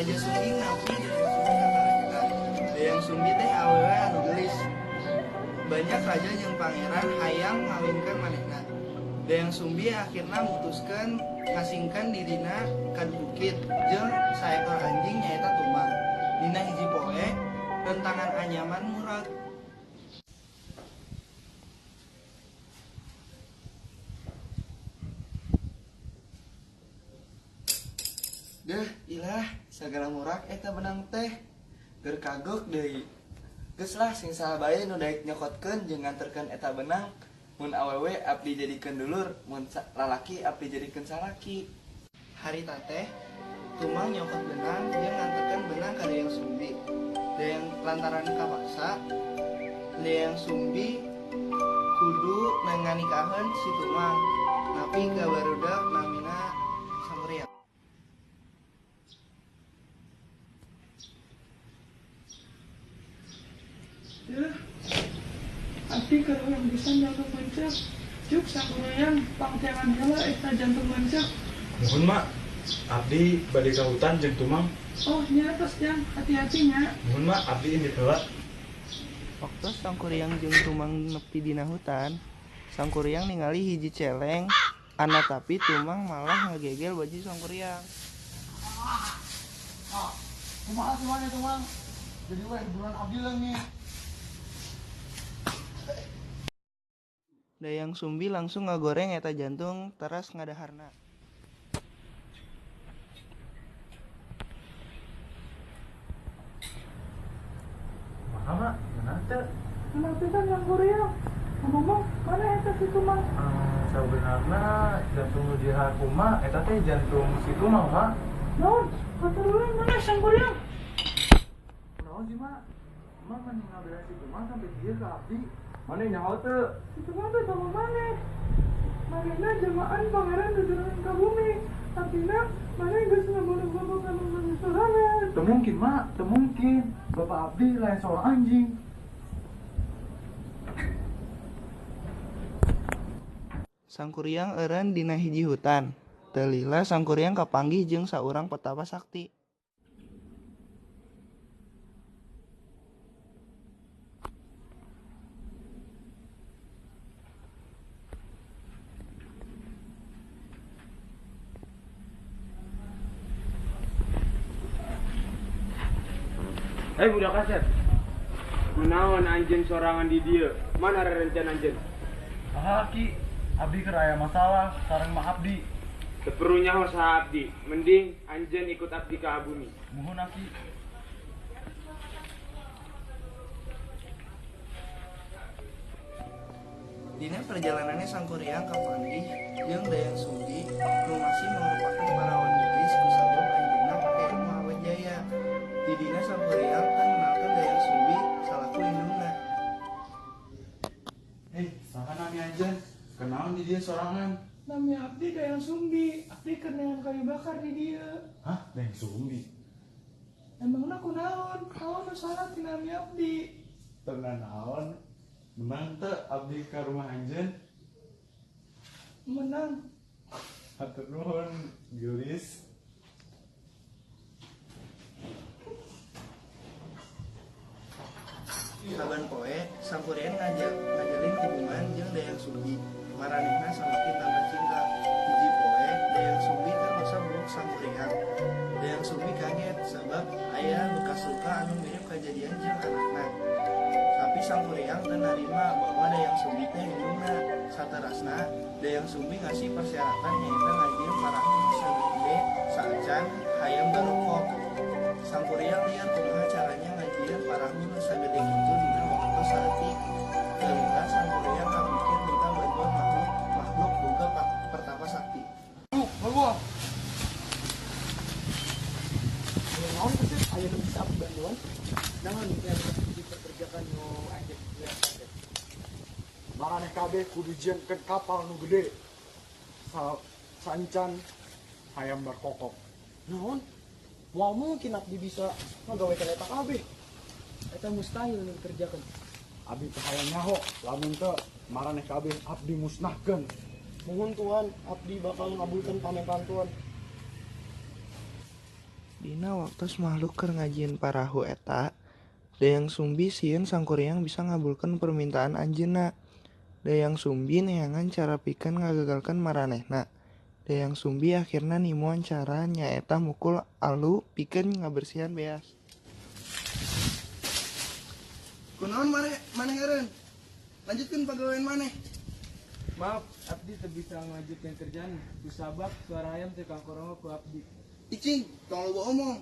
Raja Sumbi nampi Dayang Sumbi ka karajaan. Dayang Sumbi teh awewe anu geulis. Banyak raja jeung pangeran hayang ngawinkeun manehna. Dayang Sumbi akhirna mutuskeun ngasingkeun dirina ka bukit jeung saekor anjing nyaeta Tumang. Dina hiji poe, rentangan anyaman murag. Deh, ilah, sagala murag eta benang teh. Keur kagok deui. Geus lah sing saha bae nu daek nyokotkeun jeung nganterkeun eta benang. Mun awewe abdi jadikeun dulur, mun lalaki abdi jadikeun salaki. Harita teh Tumang nyokot benang jeung nganterkeun benang ka Dayang Sumbi. Dayang lantaran kapaksa, Dayang Sumbi kudu nganikaheun si Tumang. Tapi ka barudak namina Sangkuriang. Duh, abdi keur hoyong pisan jantung mencek. Juk Sangkuriang pangteangan heula eta jantung mencek. Muhun mak, abdi bade ka hutan jeung Tumang. Oh nya tos jang, hati-hati nya. Muhun mak, abdi indit heula. Waktu Sangkuriang jeung Tumang nepi dina hutan, Sangkuriang ningali hiji celeng, ana tapi Tumang malah ngagegel baju Sangkuriang. Kumaha sih mana Tumang? Jadi weh buruan abdi leungit. Dayang Sumbi langsung ngagoreng eta jantung teras ngadaharna. Kumaha mak? Meunang teu? Meunang pisan Sangkuriang. Ngomong-ngomong, mana eta si Tumang? Sabenerna jantung nu dihar kuma eta teh jantung si Tumang mak. Naon? Katuruan mana Sangkuriang? Naon sih mak? Mak mending ngabela si Tumang sampai kieu ka abdi. Mana nyaho teu? Si Tumang teh bawa maneh. Manehna jamaan pangeran turunan ka bumi. Artina maneh geus ngabunuh bapak kandung maneh sorangan. Teu mungkin mak, teu mungkin. Bapak abdi lain seorang anjing. Sangkuriang eureun dina hiji hutan. Teu lila Sangkuriang kapanggih jeung saurang petapa sakti. Hei budak kasep, kunaon anjeun sorangan di dieu? Mana rerencan anjeun? Ah ki, abdi keur aya masalah sareng mak abdi. Teu perlu nyaho saha abdi, mending anjeun ikut abdi ka bumi. Muhun aki. Dina perjalanannya Sangkuriang kapanggih jeung Dayang Sumbi nu masih merupakan parawan geulis kusabab anjeunna pake ilmu awet jaya. Di dina Sangkuriang teh ngenalkeun Dayang Sumbi salaku indungna. Hei, saha nami anjeun? Kenaon di dieu sorangan? Nami abdi Dayang Sumbi, abdi keur neangan kayu bakar di dieu. Hah, Dayang Sumbi? Emangna kunaon? Naon nu salah ti nami abdi? Teu nanaon. Menang teu abdi ka rumah anjeun? Menang. Hatur nuhun, geulis. Saban poe, Sangkuriang ngajalin hubungan jeung Dayang Sumbi. Maranehna samakin tambah cinta. Hiji poe, Dayang Sumbi teh ngusap buuk Sangkuriang. Dayang Sumbi kaget sabab aya bekas luka anu mirip kajadian jeung anakna. Tapi Sangkuriang teu narima bahwa Dayang Sumbi teh indungna. Saterasna, Dayang Sumbi ngasih persyaratan nyaeta ngajieun parahu nu sagede saacan hayam barokok. Sangkuriang liar kumaha caranya ngajieun parahu nu sagede kitu dina waktu saeutik. Teu lila Sangkuriang kapikir minta bantuan makhluk boga pertapa sakti. Naon teh aya nu bisa abdi bantuan? Naon yang diperkerjakan nu anjeun kasep? Maraneh kabeh kudu jieunkeun kapal nu gede. Saencan hayam barkokok. Naon? Moal mungkin abdi bisa ngagawekeun eta kabeh. Eta mustahil nu dikerjakeun. Abdi teh hayang nyaho, lamun teu maraneh kabeh abdi musnahkeun. Mohon Tuhan, abdi bakal ngabulkan pamentaan Tuhan. Dina waktos makhluk keur ngajieun parahu eta, Dayang Sumbi sieun Sangkuriang bisa ngabulkeun permintaan anjeunna. Dayang Sumbi neangan cara pikeun ngagagalkeun maranehna. Dayang Sumbi akhirna nimuan cara nyaeta mukul alu pikeun ngabersihan beas. Kunaon maneh eureun? Lanjutkeun pagawean maneh. Maaf, abdi teu bisa ngalanjutkeun kerjaan kusabab suara hayam teu kakorongo ku abdi. Icing, tong loba omong.